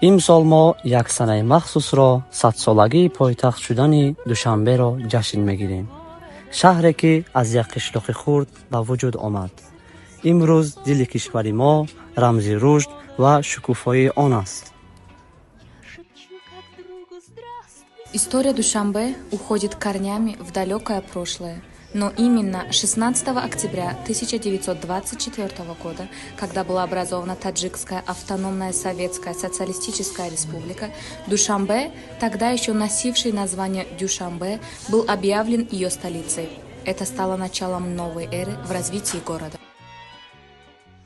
Имсол мо як санаи махсусро, 100-солагии пойтахт шудани Душанберо ҷашн мегирем. Шаҳре, ки аз як қишлоқи хурд ба вуҷуд омад, имрӯз дили кишвари мо, рамзи рушд ва шукуфоии он аст. История Душанбе уходит корнями в далекое прошлое. Но именно 16 октября 1924 года, когда была образована Таджикская автономная советская социалистическая республика, Душанбе, тогда еще носивший название Дюшамбе, был объявлен ее столицей. Это стало началом новой эры в развитии города.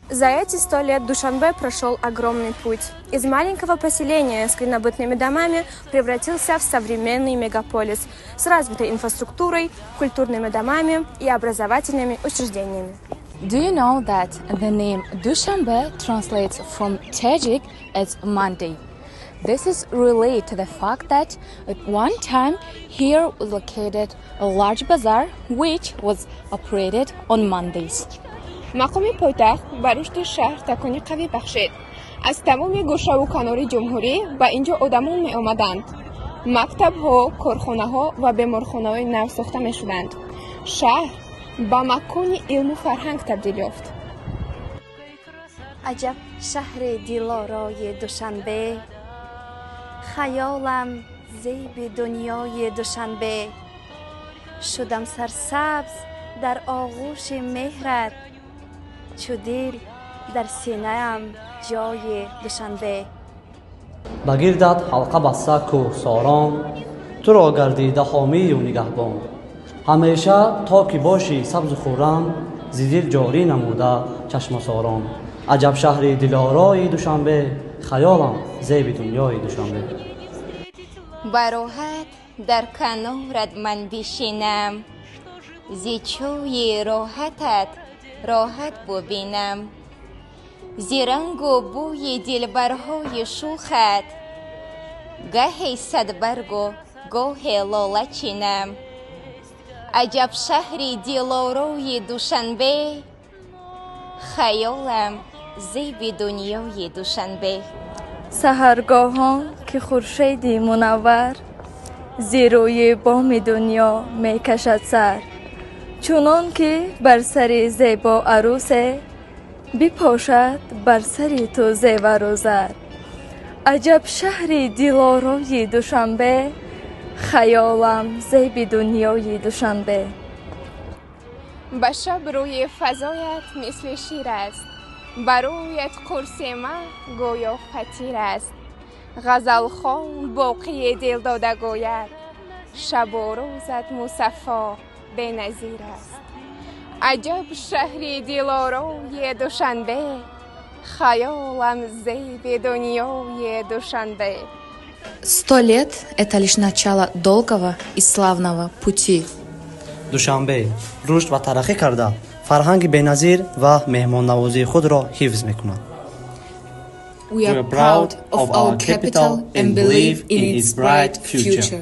За эти 100 лет Душанбе прошел огромный путь. Из маленького поселения с глинобытными домами превратился в современный мегаполис с развитой инфраструктурой, культурными домами и образовательными учреждениями. Do you know that the name Dushanbe translates from Tajik as Monday? This is related to the fact that at one time here was located a large bazaar which was operated on Mondays. Мақоми пойтахт ба рушди шаҳр такони қавӣ бахшид. Аз тамоми гӯшаву канори ҷумҳурӣ ба ин ҷо одамон меомаданд. Мактабҳо, корхонаҳо ва беморхонаҳои нав сохта мешуданд. Шаҳр ба макони илму фарҳанг табдил ёфт. Аҷаб шаҳри дилорои Душанбе, хаёлам зеби дунёи Душанбе. Шудам сарсабз дар оғӯши меҳрат, чу дил дар синаам ҷои Душанбе. Ба гирдат ҳалқа баста кӯҳсорон, туро гардида ҳомию нигаҳбон. Ҳамеша то ки бошӣ сабзу хуррам, зи дил ҷорӣ намуда чашмасорон. Аҷаб шаҳри дилорои Душанбе, хаёлам зеби дунёи Душанбе. Ба роҳат дар канорат ман бишинам, зи чӯи роҳатат роҳат бубинам, зи рангу бӯи дилбарҳои шухат гаҳе садбаргу гоҳе лола чинам. Аҷаб шаҳри дилорои Душанбе, хаёлам зеби дунёи Душанбе. Саҳаргоҳон ки хуршеди мунаввар зи рӯи боми дунё мекашад сар, чунон ки бар сари зебо арӯсе бипошад бар сари ту зевару зар. Аҷаб шаҳри дилорои Душанбе, хаёлам зеби дунёи Душанбе. Ба шаб рӯи фазоят мисли шир аст, ба рӯят қурси маҳ гӯё фатир аст. Ғазалхон боқии дилдода гӯяд, шабу рӯзат мусаффо беназир аст. Аҷаб шаҳри дилорои Душанбе, хаёлам зеби дунёи Душанбе. 100 лет – это лишь начало долгого и славного пути. Душанбе рушд ва тараққӣ карда, фарҳанги беназир ва меҳмоннавозии худро ҳифз мекунад. We are proud of our capital and believe in its bright future.